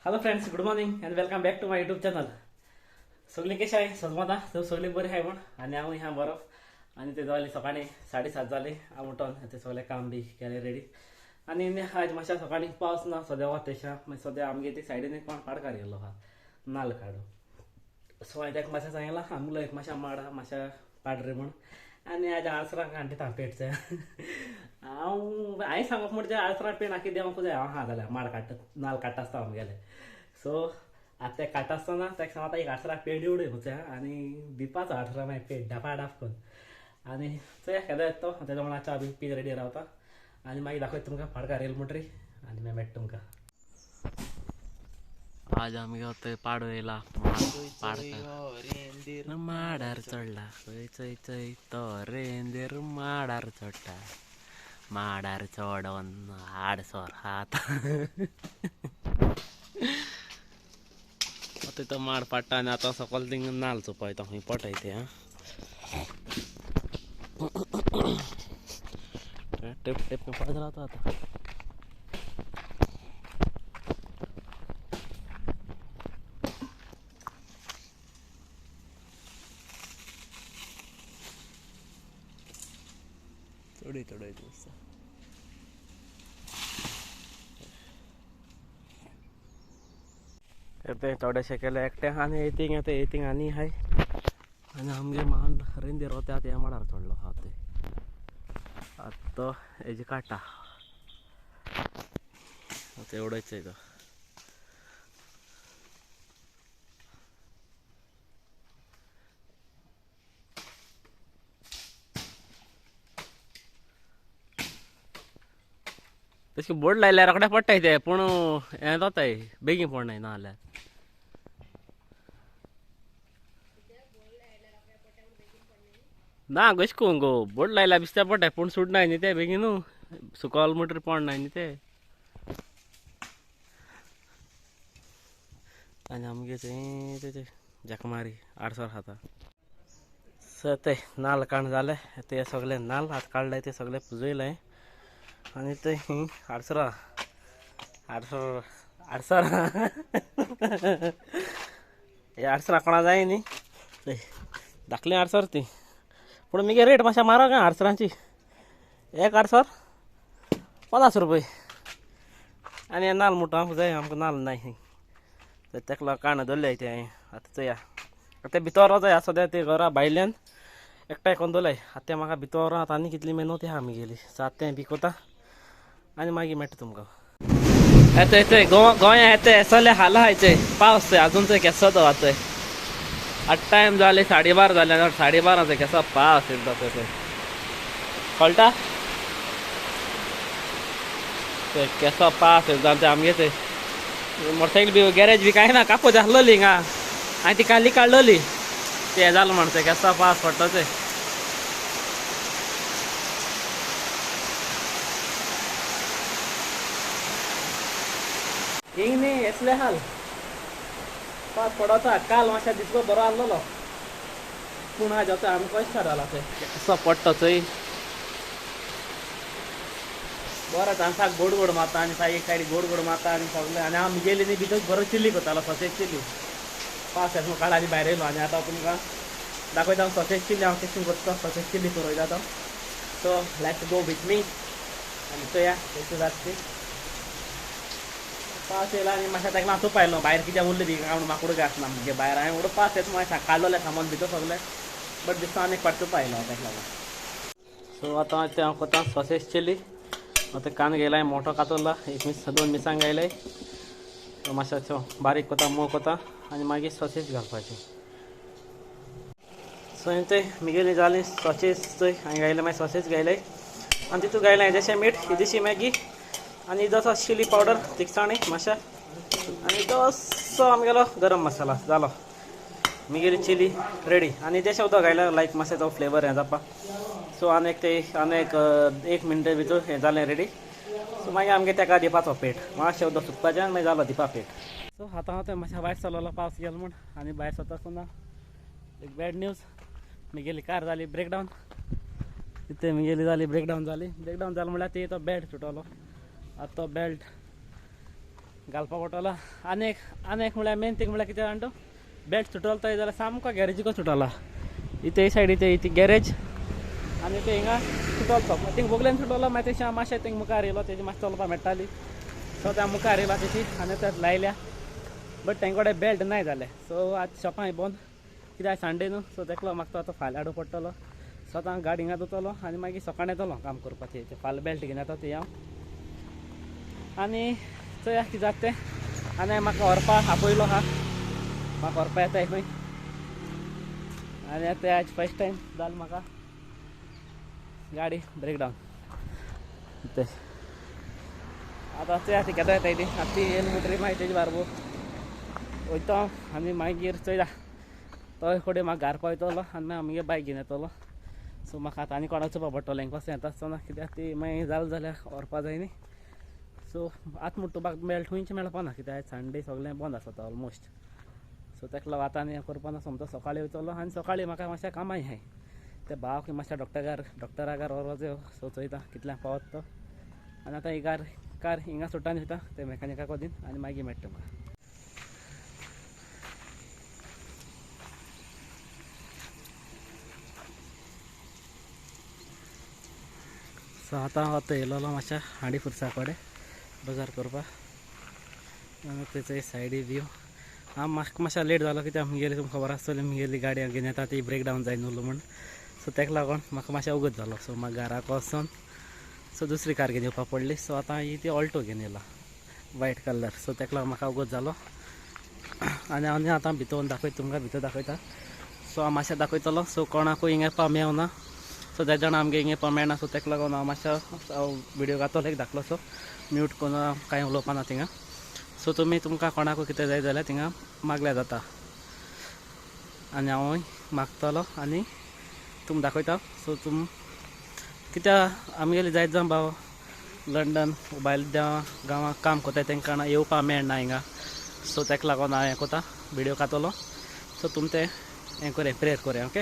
Hello friends, good morning and welcome back to my YouTube channel. सगळीं कशें आहाय सजमता तर सगळीं बरी आहाय म्हूण आनी हांव ह्या बरो. आनी ते जाली सकाळीं 7:30 जाली हांव उठोन ते सगळें काम बी केलें रेडी. आनी आयज मातशें सकाळीं पावस ना सद्या वत तशें मागीर सद्या आमगे ते सायडीन कोण पाडकार गेल्लो आहा नाल्ल काडू. सो हांवें ताका मातशें सांगलां आमगेलो एक मातशें माड आहा मातशें पाड रे म्हूण. आनी आयज आळसरां काडटा पेटचें हांव हांवें सांगप म्हणजे आळसरां पेट आखी देंवूंक जाय हांव आहा जाल्यार माड काडटा नाल्ल काडटा आसता आमगेले. सो आतां ते काडटा आसतना ताका सांगता एक आडसराक पेट उडय म्हणचे आनी दिवपाचो आडसरां मागीर पेट डापाडाप करून. आनी चोया केदो येता तो तेज्या वांगडा च्या बी पी रेडी रावता आनी मागीर दाखयता तुमकां पाडकार येयलो म्हणटरी आनी मागीर मेळटा तुमकां. आज आमगे थंय पाडो येयला पाडकार माडार चडला चय चय चय तो रेंदेर माडार चडटा माडार चडोन आडसर हात आतां तो माड पाडटा आनी आतां सकयल थिंग नाल्ल चोपयता खंय पडटाय ते. टेप टेप पडत रावता आतां. चडय चडय दिसता. ते थोडेशे केले एकटे आनी एतींग आतां एतींग आनी हाय आनी आमगे मान रेंदेर वता आतां ह्या माडार चडलो आहा ते आतां तो हेजे काडटा आतां एवडोच तो. तशें बोर्ड लायल्यार रोखडें पडटाय ते पूण हें जाताय बेगीन पडनाय ना जाल्यार. ना कशें करूं गो बोर्ड लायल्यार बिस्त्या पडटाय पूण सुटनाय न्ही ते बेगीन सुकल म्हणटरी पडनाय न्ही ते. आनी आमगे ते जकमारी आडसर खाता. सो ते नाल्ल काण जाले ते सगळे नाल्ल आतां काडले ते सगळे पुजयले आनी ते आडसरां आडसर आडसरां हे आडसरां कोणा जाय न्ही ते धाकलीं आडसर ती पूण मुगे रेट मातशें म्हारग आहा आडसरांची. एक आडसर 50 रुपये. आनी हे नाल्ल म्हणटा आमकां जाय आमकां नाल्ल नाय तेका लागून काण दवरले ते हांवें. आतां चोया आतां भितर वचया सद्या ते घरा भायल्यान एकठांय करून दवरले आतां तें म्हाका भितर आतां आनी कितली मेहनत आहा आमगेली. सो आतां तें बी कोता आनी मागीर मेळटा तुमकां. येता येतय गोंया येता येसले हाल आहाय पावस अजून थंय केसो तो आतां. आतां टायम जाले 12:30 जाले 12:30 केसो पावस येता थंय कळटा ते केसो पावस येता ते आमगे ते मोटरसायकल बी गॅरेज बी कांय ना कापोत आसलोली हिंगा आनी ती काली काडलोली ते जालो म्हण ते केसो पावस पडटा ते. हिंग न्ही येसले हाल पावस पडता. काल मातशें दिसलो बरो आसलेलो पूण आयज आतां आमकां कशें जाला ते कसो पडटा चोय बरो तांसाक गोड गोड मारता आनी एक सायडी गोड गोड मारता आनी सगळें. आनी हांव गेली न्ही भितर बरो चिल्ली करतालो सॉसेज चिल्ली. पावस येता काड आनी भायर येयलो आनी आतां तुमकां दाखयता हांव सॉसेज चिल्ली हांव कशें करता सॉसेज चिल्ली करयता आतां. So let's go with me आनी चोया कशें जाता ती. पावस येयला आनी मातशें ताका लागून पायलो भायर कित्याक उरलें बी काय माकूड काय आसना मुगे भायर हांवें एवढो पावस येता मागीर काडलोलें सामान भितर सगळें बट दिसता आनी एक फावट पायलो ताका लागून. सो आतां तें हांव करता सॉसेज चिल्ली. आतां कांदो घेयला मोठो कातरला एक मिस 2 मिरसांग घायले मातशें बारीक कोता मोव कोता आनी मागीर सॉसेज घालपाची. सो तें मुगेली जाली सॉसेज चोय हांवें घायलें मागीर सॉसेज घायले आनी तितूंत घायलें येदेशें मीठ येदेशी मॅगी आनी इल्लोसो चिली पावडर तिखसाणी मातशें आनी इल्लोसो आमगेलो गरम मसाला जालो मुगेली चिली रेडी. आनी इल्लेशें उदक घायलें लायक मातशें तो फ्लेवर हें जावपा. सो आनी एक ते आनी एक 1 मिनटे भितर हें जालें रेडी. सो मागीर आमगे तेका दिवपाचो पेट मातशें उदक सुकपाचें आनी मागीर जालो दिवपा पेट. सो आतां हांव तें मातशें भायर सरलेलो पावस गेलो म्हूण आनी भायर सरता आसतना एक बॅड न्यूज मुगेली कार जाली ब्रेकडावन. तितून मुगेली जाली ब्रेकडावन जाली ब्रेकडावन जालो म्हणल्यार ती तो बेल्ट सुटलो. आतां तो बेल्ट घालपा पडटलो. आनी एक आनी एक म्हळ्यार मेन थींग म्हळ्यार कितें जाणा तूं, बेल्ट सुटलो तो जाल्यार सामको गॅरेजीको सुटला. इथे सायडी ते गॅरेज आनी ते हिंगा सुटलो तो थिंग बोगल्यान सुटलो. मागीर तेशी हांव मातशें थिंग मुखार येयलो, तेजी मातशें चलपा मेळटाली. सो त्या मुखार येयला तेशी आनी ते लायल्या, बट तेंचे कडेन बेल्ट नाय जालें. सो आज शॉपां बंद कित्याक संडे न्हू. सो तेका म्हाका तो आतां फाल्यां हाडूं पडटलो. सो आतां गाडी हिंगा धुतलो आनी मागीर सकाळीं येतलो काम करपाचें. ते फाल्यां बेल्ट घेवन येता ती हांव आनी चोया कितें जाता तें. आनी म्हाका व्हरपा आपयलो आहा, म्हाका व्हरपा येता खंय. आनी आतां आज फर्स्ट टायम जालें म्हाका गाडी ब्रेकडावन. ते आतां चोया ती केदो येताय ती. आतां ती येयली म्हणटरी मागीर तेजे बारबो वयता आनी मागीर चोयता तो कडेन म्हाका घार पावयतलो आनी मागीर आमगे बायक घेवन येतलो. सो म्हाका आतां आनी कोणाक चोवपा पडटलो हेंक पासून येता आसतना, कित्याक ती मागीर जालें जाल्यार व्हरपा जाय न्ही. सो आतां म्हणटा तुका बेल्ट खंयचे मेळपा ना, कित्याक संडे सगळें बंद आसता ऑलमोस्ट. सो ताका लागून आतां आनी हें करपा ना. सोमतो सकाळीं वयतलो आनी सकाळीं म्हाका मातशें कामाय आहाय. ते भावाक मातशें डॉक्टरागार व्हरपाचें. सो चोयता कितल्यांक पावत तो. आनी आतां ही कार हिंगा सुट्टान वयता ते मेकॅनिकाक दीन आनी मागीर मेळटा तुमकां. सो आतां आतां येयलोलो मातशें हांडी फुरसा कडेन बाजार करपाक. आनी तेचो सायडी व्यू. हांव म्हाका मातशें लेट जालो कित्याक आमगेली तुमकां खबर आसतली मुगेली गाडी घेवन येता ती ब्रेकडावन जायन उरलो म्हूण. सो ताका लागून म्हाका मातशें वगत जालो. सो म्हाका घराक वचोन सो दुसरी कार घेवन येवपाक पडली. सो आतां ही ती ऑल्टो घेवन येयला वायट कलर. सो ताका लागून म्हाका वगत जालो. आनी हांव आतां भितर दाखयता तुमकां, भितर दाखयता. सो हांव मातशें दाखयतलो. सो कोणाकूय हिंगा येवपाक मेळना. सो ते जाण आमगे हिंगा येवपाक मेळना. सो ताका लागून हांव मातशें व्हिडियो घातलो एक धाकलो. सो म्यूट करून कांय उलोवपा ना थिंगा. सो तुमी तुमकां कोणाकूय कितें जाय जाल्यार थिंगा मागल्यार जाता आनी हांवूय मागतलो आनी तुमकां दाखयता. सो तुम कित्याक आमगेले जायत जावन भाव लंडन भायल्या गांवांत काम करताय तेंकां येवपाक मेळना हिंगा. सो ताका लागून हांव हें करता व्हिडियो घातलो. सो तुम तें हें करें प्रेयर करें ओके.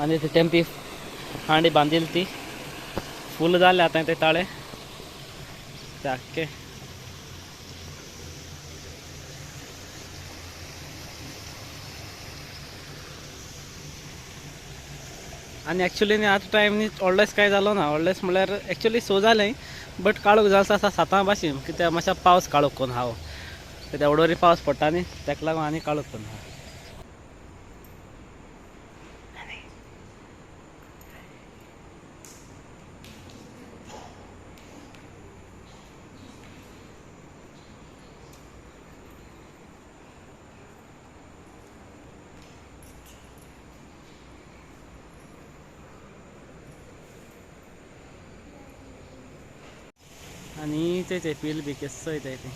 आनी ते टेम्पी हांडी बांदिल्ली ती फूल जाले आतां ते ताळे ते आख्खे. आनी एक्चुली न्ही आतां टायम न्ही व्हडलेस कांय जालो ना. व्हडलेस म्हणल्यार एक्चुली सो जालें बट काळोख जालो आसा सातां भाशेन, कित्याक मातसो पावस काळोख करून आहा. कित्याक वडोरी पावस पडटा न्ही ताका लागून आनी काळोख करून आहा. आनी ते पील बी केसो येताय ते.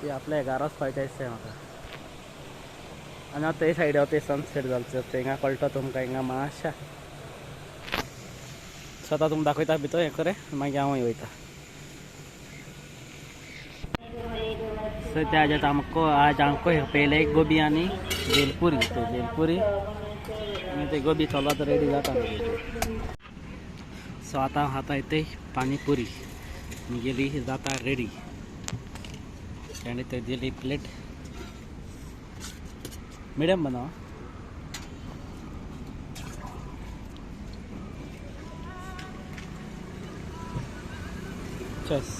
ती आपल्या घराच पावता दिसता म्हाका. आनी आतां ते सायडी ते सनसेट जालो हिंगा कळटा तुमकां हिंगा मातशा. सो आतां तुमकां दाखयता भितर हें करें मागीर हांवूय वयता. सो ते आज आमकां आज आमकां पयले गोबी आनी भेलपुरी. ते भेलपुरी आनी ते गोबी चलत रेडी जाता. सो आतां आतां येते पानीपुरी मुगेली जाता रेडी. आनी ते दिली प्लेट मिडियम बनाव. चॉइस.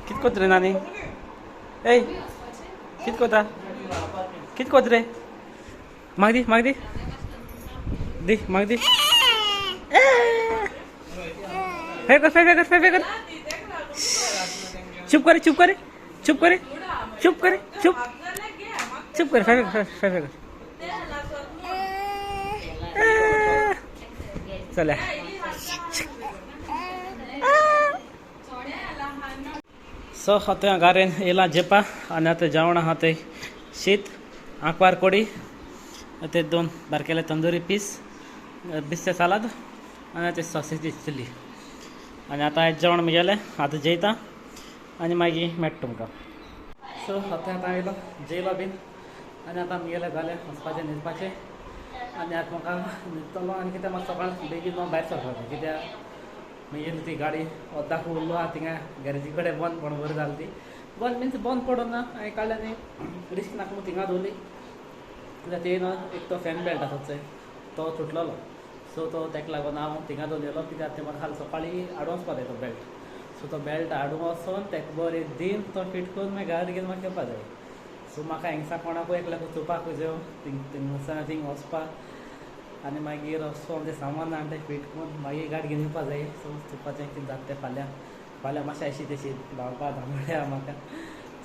कित कोत रे नानी? ए कित कोता? कित कोत रे? माग दी, माग दी, दी, माग दी. फेक कर, फेक कर, फेक कर. चुप करे, चुप करे, चुप करे, चुप करे, चुप. चुप कर, फे फे फे कर. चला सो आतां गारेन येयला जेपा आनी आतां जेवण आहा तें शीत, आंकवार कोडी, ते दोन बारकेले तंदुरी पीस, बिस्ते सालाद आनी ते सॉसेज चिल्ली. आनी आतां जेवण म्हगेलें आतां जेयता आनी मागीर मेळटा तुमकां. सो आतां आतां येयलो जेयलो बीन आनी आतां म्हगेलें जालें वचपाचें न्हिदपाचें. आनी आतां म्हाका न्हिदतलो आनी कितें म्हाका सकाळ बेगीन हांव भायर सरपाचें कित्याक मागीर ती गाडी अर्दाक उरलो आहा थिंगा गॅरेजी कडेन बंद पडून बरें जाली ती बंद मिन्स बंद पडून ना हांवें काडलें न्ही रिस्क नाका म्हूण थिंगा दवरली कित्याक ते न्हू एक तो फॅन बेल्ट आसा चोय तो तुटलेलो सो तो ताका लागून हांव थिंगा दवरलेलो कित्याक ते म्हाका काल सकाळीं हाडून वचपा जाय तो बेल्ट. सो तो बेल्ट हाडून वचोन ताका बरें दिन तो फिट करून मागीर गाडी घेवन म्हाका येवपा जाय. सो म्हाका हिंगसा कोणाकूय एकल्याकूय चोवपाकूय जायो थिंगसान थिंग वचपाक आनी मागीर वचोन तें सामान हाडून तें फिट करून मागीर गाडी घेवन येवपा जाय. सो चोवपाचें कितें जाता तें फाल्यां फाल्यां मातशें अशी तशी धांवपा धांवड्या म्हाका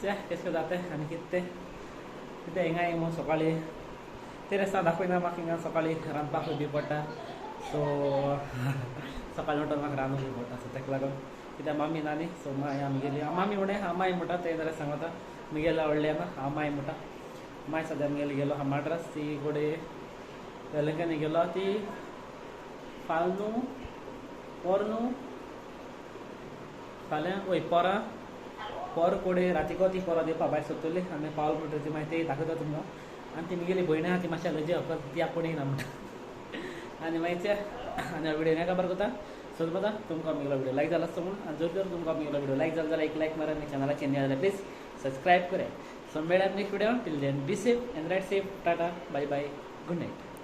चे कशें करून जाता आनी कितें तें कितें हिंगा म्हूण सकाळीं ते रेस्तां दाखयना म्हाका हिंगा सकाळीं रांदपाकूय बी पडटा. सो सकाळीं उठून म्हाका रांदूंक बी पडटा. सो ताका लागून कित्याक मामी ना न्ही सो माय आमगेली मामी म्हणें माय म्हणटा तें जाल्यार सांगता म्हगेल्या व्हडलें ना हांव माय म्हणटा. माय सद्या म्हगेली गेलो हा माड्रास ती कडेन वेलंकनी गेलो ती फाल न्हू पोर न्हू फाल्यां वय पोरां पोर कोडे रातीको ती पोरां दिवपा भायर सोदतली आनी पावल म्हणटा ती मागीर ती दाखयता तुमकां. आनी ती म्हगेली भयण आहा ती मातशी लजी अकल ती आपूण येयना म्हणटा. आनी मागीर ते आनी व्हिडियो नाका बरो करता सोदता तुमकां म्हगेलो व्हिडियो लायक जाला आसतो म्हूण. आनी जर जर तुमकां म्हगेलो व्हिडियो लायक जाला जाल्यार एक लायक मारा आनी चॅनलाचेर नवे जाल्यार प्लीज सबस्क्रायब करात. सो मेळ्या next video. Till then be safe and ride safe. Tata, bye bye, good night.